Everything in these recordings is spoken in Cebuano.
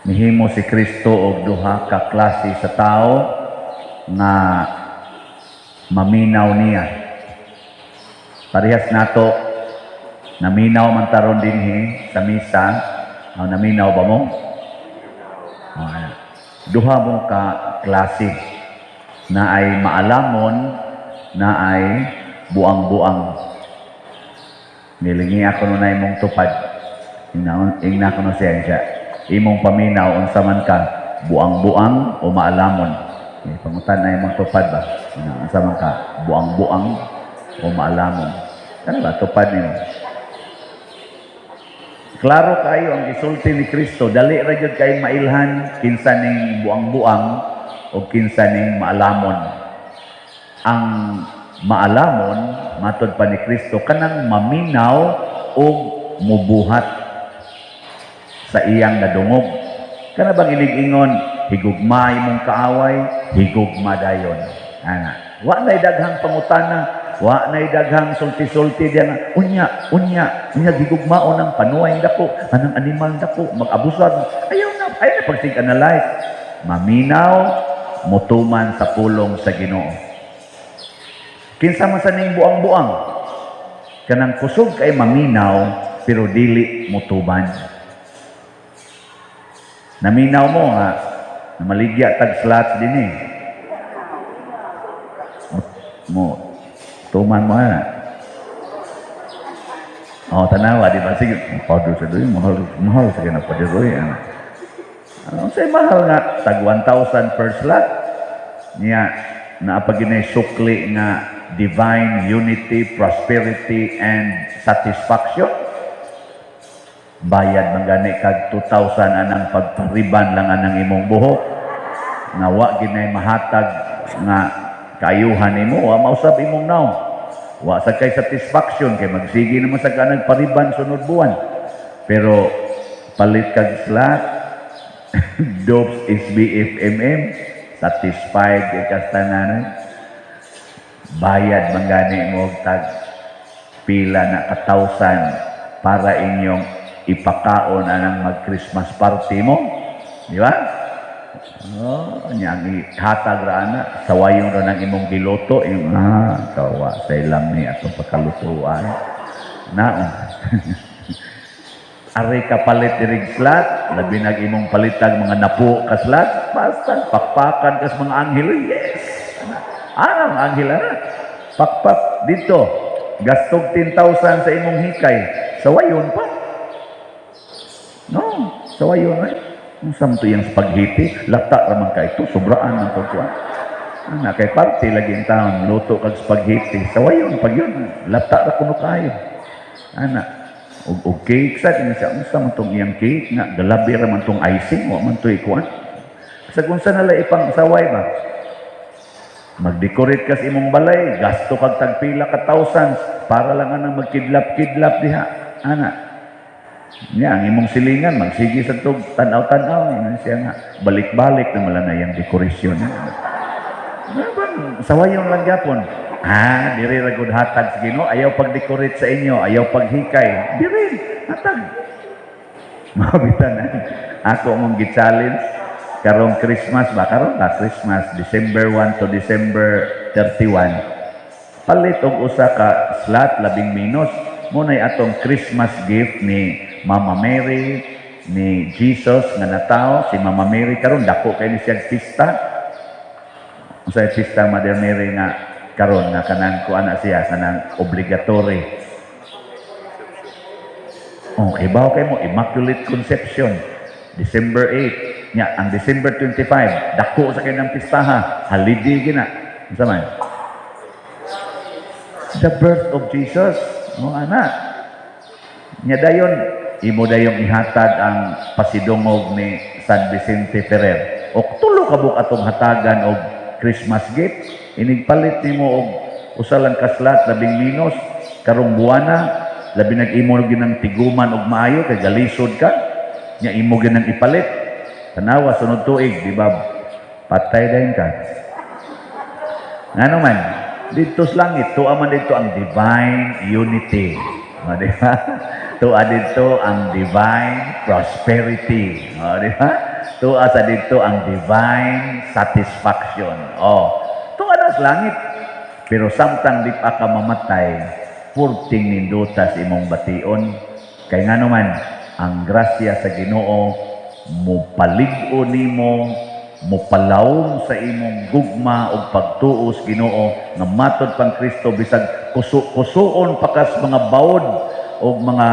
Nihimo si Kristo og duha ka klase sa tao nga maminaw niya. Parehas nato, naminaw man taron dinhi sa misa. Oh, naminaw ba mo? Oh, ana. Duha mo ka klase na ay maalamon, na ay buang-buang. Nilingi ako nun na imong tupad. Ingna ko no siya siya. Imong paminaw, unsa man ka, buang-buang o maalamon? Eh, pangutan na imong tupad ba? Ingna, unsa man ka, buang-buang o maalamon? Ano ba, tupad nimo? Klaro kayo ang gisulti ni Kristo, dali ra gyud kay mailhan kinsa ning buang-buang o kinsa ning maalamon. Ang maalamon, matod pa ni Kristo, kanang maminaw og mubuhat sa iyang nadungog. Kana bang inig-ingon, "Higugma imong kaaway," higugma dayon. Ana. Wa nay daghang pangutana, wa nay daghang sulti-sulti diyan nga, "Unya, unya, unya gigugmaon ang panuay dako, anang animal dako, mag-abusar." Ayaw na, ayaw na pagsig-analyze. Maminaw, mutuman sa pulong sa Ginoo. Kinsa man sa ning buang-buang? Kanang kusog kay maminaw pero dili mutuman. Naminaw mo nga namaligya tag slots din eh. Mo tuman mo ana. Oh, tanawa, di ba? Sige, padro sa doy, mahal, mahal sa kina padro ana. Ano say mahal nga tag 1,000 per slot? Niya naa pa ginay sukli nga divine unity, prosperity and satisfaction. Bayad man gani kag 2,000 anang pagpariban lang anang imong buhok nga wa ginay mahatag nga kaayuhan nimo, wa mausab imong nawong. Wa sa kay satisfaction kay magsige naman sa kanang pariban sunod buwan. Pero palit kag slot, Dopes SBFMM, satisfied kay kastanan. Bayad man gani mo og tag pila na ka thousand para inyong ipakaon anang mag-Christmas party mo. Di ba? Oh, nya ang ihatag ra ana, sawayon ra ng imong giluto, yung kawa sa ilam ni atong pagkalutuan. Naon. Ari ka palit dirig slot, labi nag imong palitag mga napo ka slot, basta pakpakan kas mga anghel, yes. Ana ang anghel ana. Pakpak dito. Gastog 10,000 sa imong hikay. Sawayon pa. No, sawayon ay. Kung sa to yung spaghetti, lata raman ka ito, sobraan ng pagkuhan. Ana, kay party lagi in town, luto kag spaghetti. Sawayon pag yun, lata ra kuno kayo. Ana, og cake sa kini siya, unsa man tong iyang cake nga galabi ra man tong icing, wa man to ikuan. Sa kung sa nala ipang saway ba? Mag-decorate ka sa imong balay, gasto kag tagpila ka thousands para lang anang magkidlap-kidlap diha. Ana. Nya ang imong silingan magsige sa tug tan-aw-tan-aw ina siya nga balik-balik na mala na iyang dekorasyon. Ano bang sawayon lang gyapon. Ah, diri ra gud hatag sa Ginoo, ayaw pag-decorate sa inyo, ayaw paghikay. Diri hatag. Mabitan na. Ako mong gi-challenge karong Christmas ba, karon ba Christmas, December 1 to December 31, palit og usa ka slot, labing minus mo nay atong Christmas gift ni Mama Mary, ni Jesus nga natawo. Si Mama Mary karon dako kay ni siya pista. Unsay pista Mother Mary nga karon nga kanang kuan na siya, kanang obligatory? Oh, kibaw kay mo, Immaculate Conception, December 8. Nya ang December 25 dako sa kay ng pistaha, holiday gina. Unsa man? The birth of Jesus. Oh, ana. Nya dayon imo dayong ihatag ang pasidungog ni San Vicente Ferrer. O tulo ka buok atong hatagan og Christmas gift. Inig palit nimo og usa lang ka slot, labing minus karong buwana, labi nag imo ginang tiguman og maayo kay galisod ka. Nya imo ginang ipalit. Tanawa sunod tuig, di ba? Patay dayon ka. Ngano man, dito sa langit, tuwa man dito ang divine unity. O, di ba? Tuwa dito ang divine prosperity. O, di ba? Tuwa sa dito ang divine satisfaction. Oh, tuwa na sa langit. Pero samtang di pa ka mamatay, purting ninduta sa imong bation. Kay nga naman, ang grasya sa Ginoo mupalig-o nimo, mupalawom sa imong gugma ug pagtuo sa Ginoo nga matod pang Kristo, bisag kuso-kusoon pa kas mga bawod o mga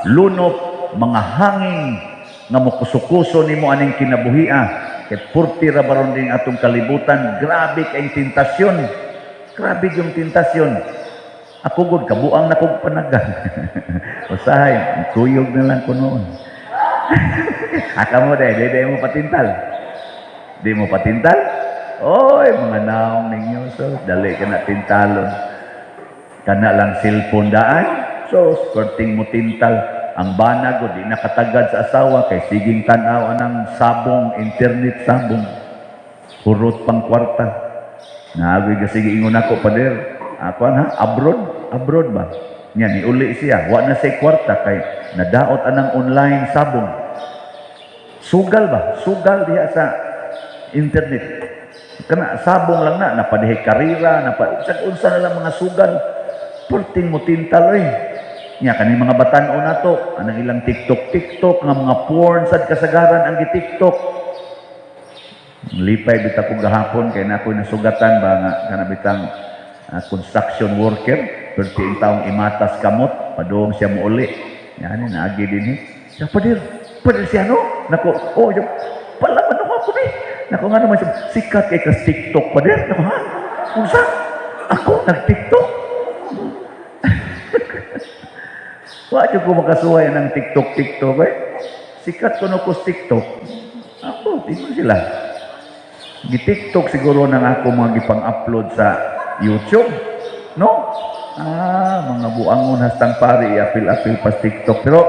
lunop, mga hangin nga mokuso-kuso nimo aning kinabuhia, kay purti ra baron ding atong kalibutan. Grabe kay tentasyon, grabe yung tentasyon. Ako gud, kabuang na kog panagan. Usahay kuyog na lang ko noon. Aka mo dahil, di mo patintal. Di mo patintal? Oy, mga naong ninyo. So, dali ka na tintalon. Kana lang cellphone daan. So, perting mo tintal. Ang bana ko, di nakatagad sa asawa kay siging tanaw anang sabong, internet sabong. Hurot pang kwarta. Naagoy ka sige ingon ako, pader. Ako ha, abroad, abroad ba? Nya niuli siya, wa na say kwarta kay nadaot anang online sabong. Sugal ba? Sugal diha sa internet. Kana sabong lang na napadihay karira, napa usag unsa na lang mga sugal. Perting mo tintal oy. Nya kani mga batan-on nato, anang ilang TikTok TikTok nga mga porn sad kasagaran ang gi-TikTok. Lipay bitaw ko gahapon kay na ako'y nasugatan ba nga kana bitang construction worker, perti ang taong imatas kamot, padung siya muuli. Yani naagi din eh. Siya, "Pader, pader siya no?" Nako, oh, yung, pala man ako ni. Nako nga naman siya, "Sikat kay kas TikTok, pader." Nako, "Ha? Unsa? Ako nag-TikTok?" Wa jud ko makasuway ng TikTok TikTok eh. Sikat ko no ko sa TikTok. Ako, di mo sila. Gi-TikTok siguro ng ako mga gipang-upload sa YouTube. No? Ah, mga buangon hastang pari, apil-apil pa sa TikTok. Pero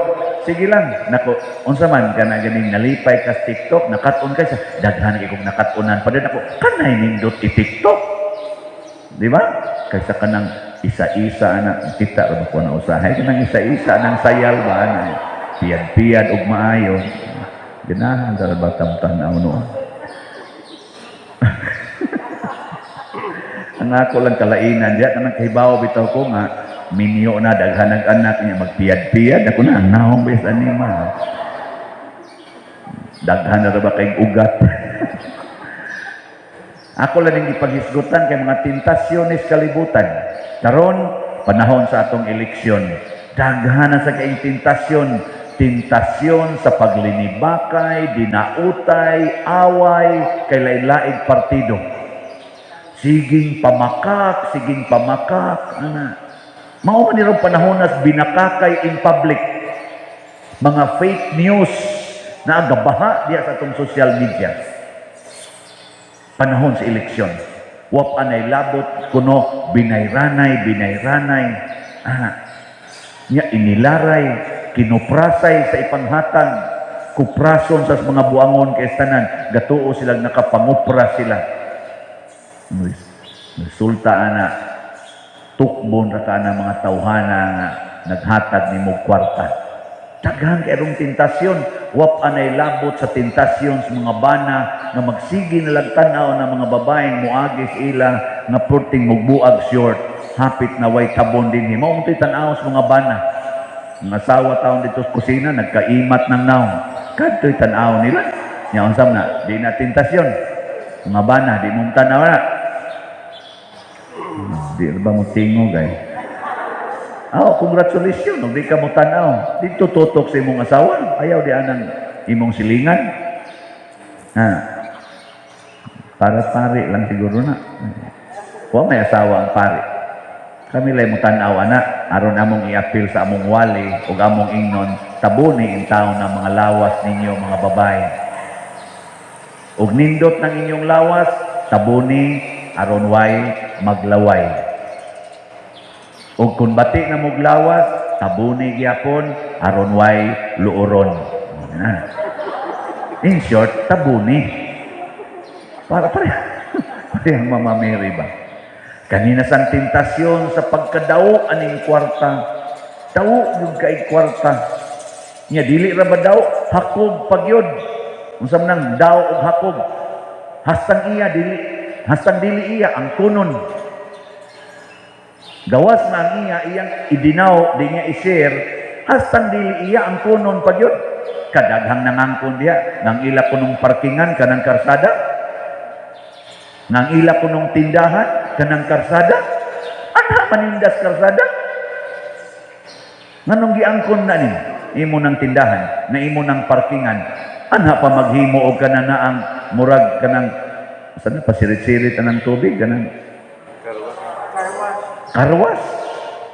sige lang, nako, unsa man kana ganing nalipay ka sa TikTok, nakat-on kay sa daghan kay kong nakat-onan pa din ako, kanay nindot i-TikTok. Di ba? Kaysa kanang isa-isa ana kita ra ba ko na usahay kanang isa-isa nang sayal ba ana piyad-piyad og maayo, ganahan ra ba tamtan-aw noon. Ang ako lang kalainan diya kanang kahibaw bitaw ko nga minyo na, daghan nag anak niya, magpiyad-piyad ako na ang naong bes anima, daghan na ra ba kay ugat. Ako lang yung ipaghisgutan kay mga tentasyones kalibutan. Karon, panahon sa atong eleksyon, daghan na sa kaing tentasyon, tentasyon sa paglinibakay, dinautay, away, kay lain-laing partido. Siging pamakak, ana. Mao man ni panahon nas binakakay in public. Mga fake news na agabaha diya sa atong social media panahon sa eleksyon. Wap anay labot kuno binayranay, binayranay. Ah, nya inilaray, kinuprasay sa ipanghatag, kuprason sa mga buangon kay tanan, gatuo sila nakapangupra sila. Resulta ana, tukbon ra ka na mga tawhana nga naghatag nimo kwarta. Daghan kay rong tentasyon, wap anay labot sa tentasyon sa mga bana nga magsige na lang tan-aw na mga babaeng muagis ila nga perting mugbuag short, hapit na way tabon dinhi. Mao to'y tan-aw sa mga bana. Mga asawa taon dito sa kusina nagkaimat ng naong. Kadto'y tan-aw nila. Nya unsa na? Di na tentasyon. Mga bana di mo tan-aw na. Di ba mo tingog ay? Oh, congratulations, di ka mo tanaw. Dito tutok sa imong asawa. Ayaw di anang imong silingan. Ha. Para pare lang siguro na. Wa may asawa ang pare. Kami lay mo tan-aw ana aron among iapil sa among wali ug among ingnon, tabuni in taon ng mga lawas ninyo, mga babae. Ug nindot ng inyong lawas, tabuni aron way maglaway. Ug kung bati nga mog lawas, tabuni gyapon aron way luoron. Na. In short, tabuni. Para pare parehang Mama Mary ba? Kanina sang tentasyon sa pagkadaw aning kwarta. Daw yung kay kwarta. Nya dili ra ba daw, hakob pagyod. Unsa man nang daw og hakog. Hastang iya dili, hastang dili iya angkonon. Gawas na ang iya, iyang idinaw, di niya i-share, hastang dili iya angkonon pa gyud. Kadaghang nangangkon diha, nang ila kunong parkingan kanang karsada, nang ila kunong tindahan kanang karsada, anha manindas karsada. Nganong giangkon na ni imo ng tindahan, na imo ng parkingan, anha pa maghimo og kananaang murag kanang sana pasirit-sirit ng tubig kanang carwash.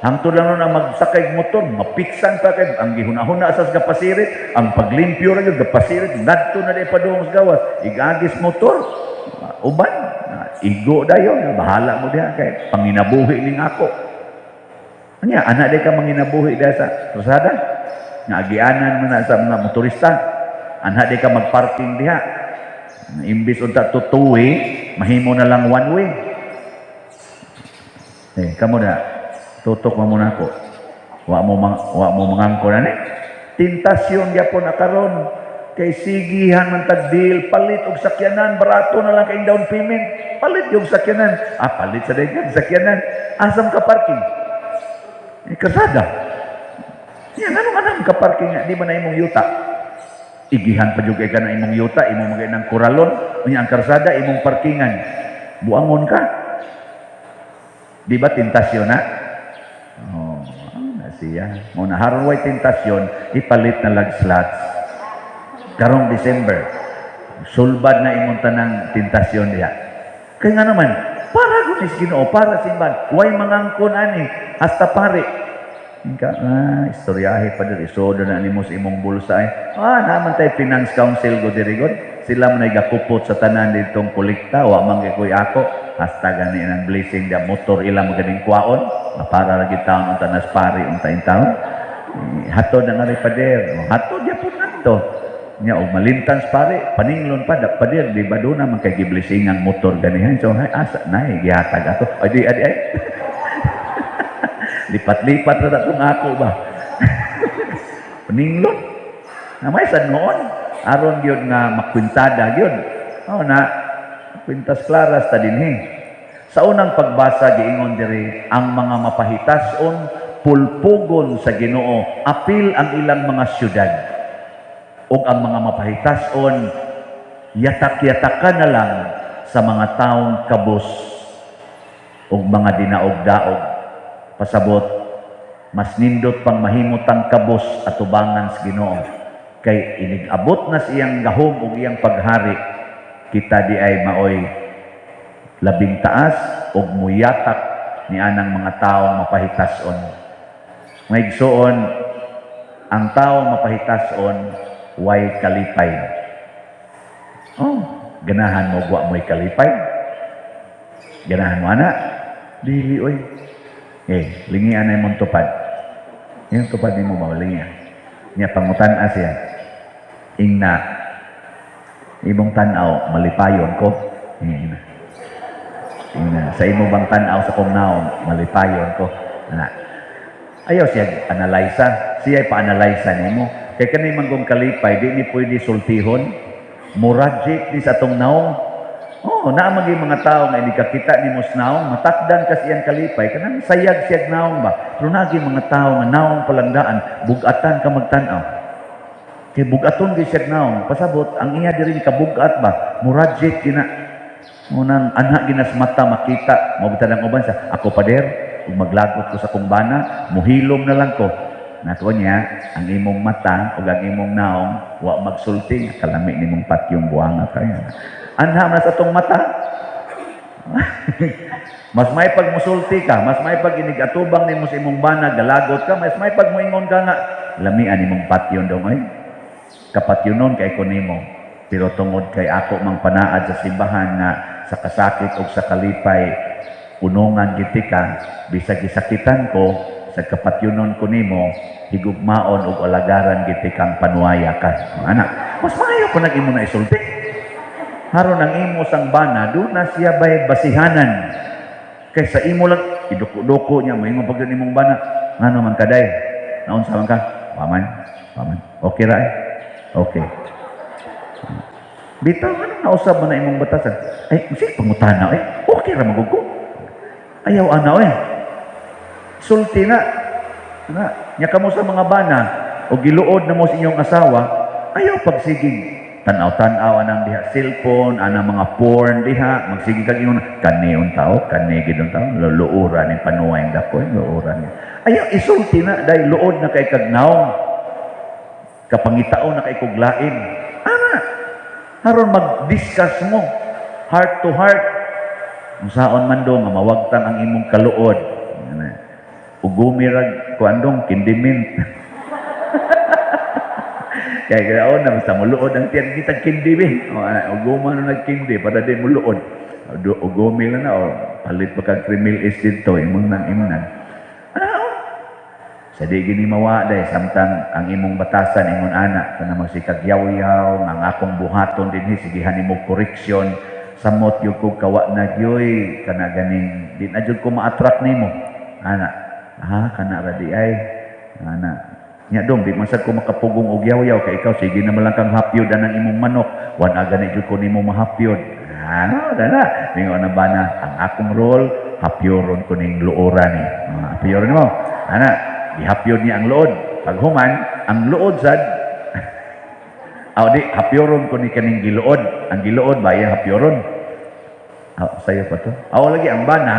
Hangtod lang nun ang magsakay og motor, mapiksan pa kay ang gihuna-huna sa gapasirit, ang paglimpyo ra gyud gapasirit, ngadto na di padung sa gawas, igagis motor, uban, igo dayon, bahala mo diha kay panginabuhi ning ako. Anya, ana di ka manginabuhi diha sa krusada? Nga agianan mo na sa mga motorista. Anha di ka magparking diha. Imbis unta to two way, mahimo na lang one way. Eh, kamo na, tutok mo muna ako. Wa mo mangangko na ni. Tentasyon gyapon na karon kay sigihan man tag deal, palit og sakyanan, barato na lang kay down payment, palit yung sakyanan. Ah, palit sa dagan sakyanan, asam ka parking? Eh, kasada yan, anong anong ka parking nga di ba na imong yuta? Igihan pa jud kay ka na imong yuta, imong mga ng kuralon, unya ang karsada imong parkingan, buangon ka. Di ba tentasyon na? Oh, na siya. Mo na haron way tentasyon, ipalit na lag slots. Karong December, sulbad na imong tanang tentasyon diha. Kaya nga naman, para gunis Ginoo, para simbahan, way mangangkon ani, hasta pare. Inka, ah, istoryahe pa diri, isodo na nimo sa imong bulsa eh. Ah, naman tay Finance Council go diri god. Sila man ay gakupot sa tanan ditong kolekta, wa man kay koy ako. Hasta gani ng blessing da motor ila maganing kwaon, na para lagi taon unta nas pari unta in taon. Eh, hatod na nga rin pader. O, hatod yapon nato. Nya og malimtans pare, paninglon pa da pader, di ba doon naman kay giblessing ang motor ganihan. So hay asa na eh, gihatag ato. Ay di adi ay. Lipat-lipat ra atong ako ba. Paninglon. Na may sa noon aron gyud nga makwintada gyud. Oh na kwintas claras ta dinhi. Sa unang pagbasa, giingon diri ang mga mapahitason pulpugon sa Ginoo, apil ang ilang mga syudad. Ug ang mga mapahitason yatak-yatakan na lang sa mga taong kabus ug mga dinaog-daog. Pasabot, mas nindot pang mahimutang kabus atubangan sa Ginoo kay inig-abot na siyang gahom ug iyang paghari, kita di ay maoy labing taas ug muyatak ni anang mga taong mapahitason. Mga igsoon, ang taong mapahitason way kalipay. Oh, ganahan mo wa mo'y kalipay? Ganahan mo ana? Dili oy. Eh, lingian na imong tupad. Yung tupad nimo ba lingian? Nya pangutan-a siya. Ingna imong tan-aw malipayon ko. Ingna. Ingna sa imo bang tan-aw sa kong naong malipayon ko. Na. Ayaw siya analysa, siya pa-analysa nimo. Kay kani man kung kalipay di ni pwede sultihon. Murajik ni sa atong naong. Oh, naa man gyud mga tao nga hindi kakita nimo sa naong, matakdan ka siyang kalipay, kanang sayag siyag naong ba. Pero naa gyud mga tao nga naong palangdaan, bugatan ka magtan-aw. Kay bugaton gyud siyag naong, pasabot ang iya diri kabugat ba, murajik gina. Unang anha ginas mata makita, mo ang uban sa ako pader, ug maglagot ko sa kong bana, muhilom na lang ko. Nako niya, ang imong mata ug ang imong naong wa magsulti, kalami nimong patyong buhanga kaya. Anha man sa atong mata. Mas may pag musulti ka, mas may pag inig-atubang nimo sa imong bana, galagot ka, mas may pag muingon ka nga, lamian nimong patyon dong ay. Kapatyonon kay ko nimo. Pero tungod kay ako mang panaad sa simbahan nga sa kasakit o sa kalipay, unungan giti ka, bisag gisakitan ko, sa kapatyonon ko nimo, higugmaon ug alagaran giti kang panuaya ka. Anak, mas maayo ko nag imo na isulti. Haron ang imo sang bana, doon na siya bay basihanan. Kaysa imo lang, iduko-duko niya, moingon pag imong bana, ngano man kaday? Naunsa man ka? Paman, paman. Okay ra eh. Okay. Bitaw, anong nausab mo na imong batasan? Ay, sige, pangutana eh. Okay ra magug ko. Ayaw ana eh. Sulti na. Na, nya kamo sa mga bana o giluod na mo sa inyong asawa, ayaw pagsigig tanaw-tanaw anang diha cellphone, anang mga porn diha, magsige kag ingon, kani tao, kani gid tao, luoran ni panuway dako, luoran ni. Ayaw isulti na dahil luod na kay kag nawong. Kapangitaon na kay kog lain. Ana, aron mag-discuss mo heart to heart. Unsaon man do nga mawagtang ang imong kaluod. Ana. Ugumi rag kuan dong kindiment. Kaya kaya na basta muluod ang tiyan kita kindi bi. O, uguma na nagkindi para di muluod. Ugumi lang na o palit pa kag Kremil S dito imong nang imnan. Ano? Sa di gini mawa day samtang ang imong batasan ingon ana kana magsikag yaw-yaw nga ang akong buhaton dinhi sigihan nimo correction, samot gyud ko kawa na gyoy kana ganing di na jud ko ma-attract nimo ana, ha, kana ra di ay ana. Nya dong di man sad ko makapugong og yaw-yaw kay ikaw sige na man lang kang hapyod anang imong manok, wa na gani jud ko nimo mahapyod ano dana. Mingon na bana, ang akong role, hapyoron ko ning luoran ni. Ah, hapyoron mo ana, gihapyod niya ang luod. Paghuman ang luod sad aw di hapyoron ko ni kaning giluod, ang giluod ba iya hapyoron. Aw, sayo pa to. Aw lagi ang bana,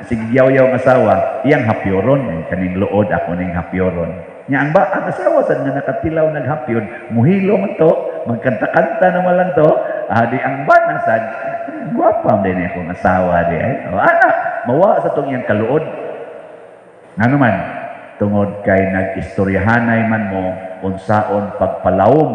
sige yaw-yaw ang asawa, iyang hapyoron eh, kaning luod ako ning hapyoron. Nya ang ba ang asawa sad nga nakatilaw naghapyod, muhilo man to, magkanta-kanta naman lang to. Ah, di ang bana sad, gwapa man din akong asawa di ay. O, ana, mawa sa tong iyang kaluod. Ngano man, tungod kay nag-istoryahanay man mo unsaon pagpalawom,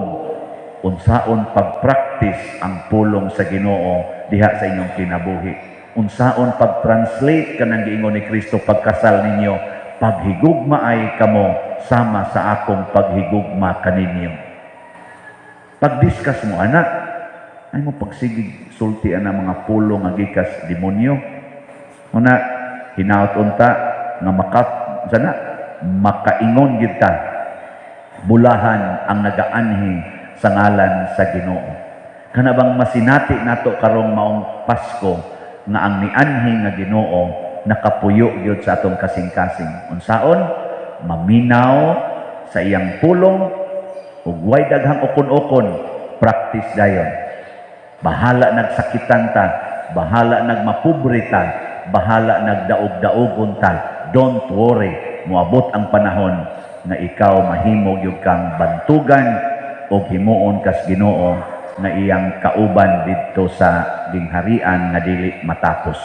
unsaon pagpractice ang pulong sa Ginoo diha sa inyong kinabuhi. Unsaon pag-translate kanang giingon ni Kristo pagkasal ninyo, "Paghigugma ay kamo sama sa akong paghigugma kaninyo." Pag-discuss mo anak, ay mo pagsigig sulti ana mga pulong nga gikas demonyo. Una, hinaot unta nga maka sana makaingon gid ta, bulahan ang nagaanhi sa ngalan sa Ginoo. Kana bang masinati nato karong maong Pasko nga ang nianhi nga Ginoo nakapuyo gyud sa atong kasing-kasing. Unsaon? Maminaw sa iyang pulong ug way daghang ukon-ukon, practice dayon. Bahala nagsakitan ta, bahala nagmapobre ta, bahala nagdaog-daogon ta. Don't worry, moabot ang panahon nga ikaw mahimo gyud kang bantugan o himuon kas Ginoo nga iyang kauban didto sa gingharian nga dili matapos.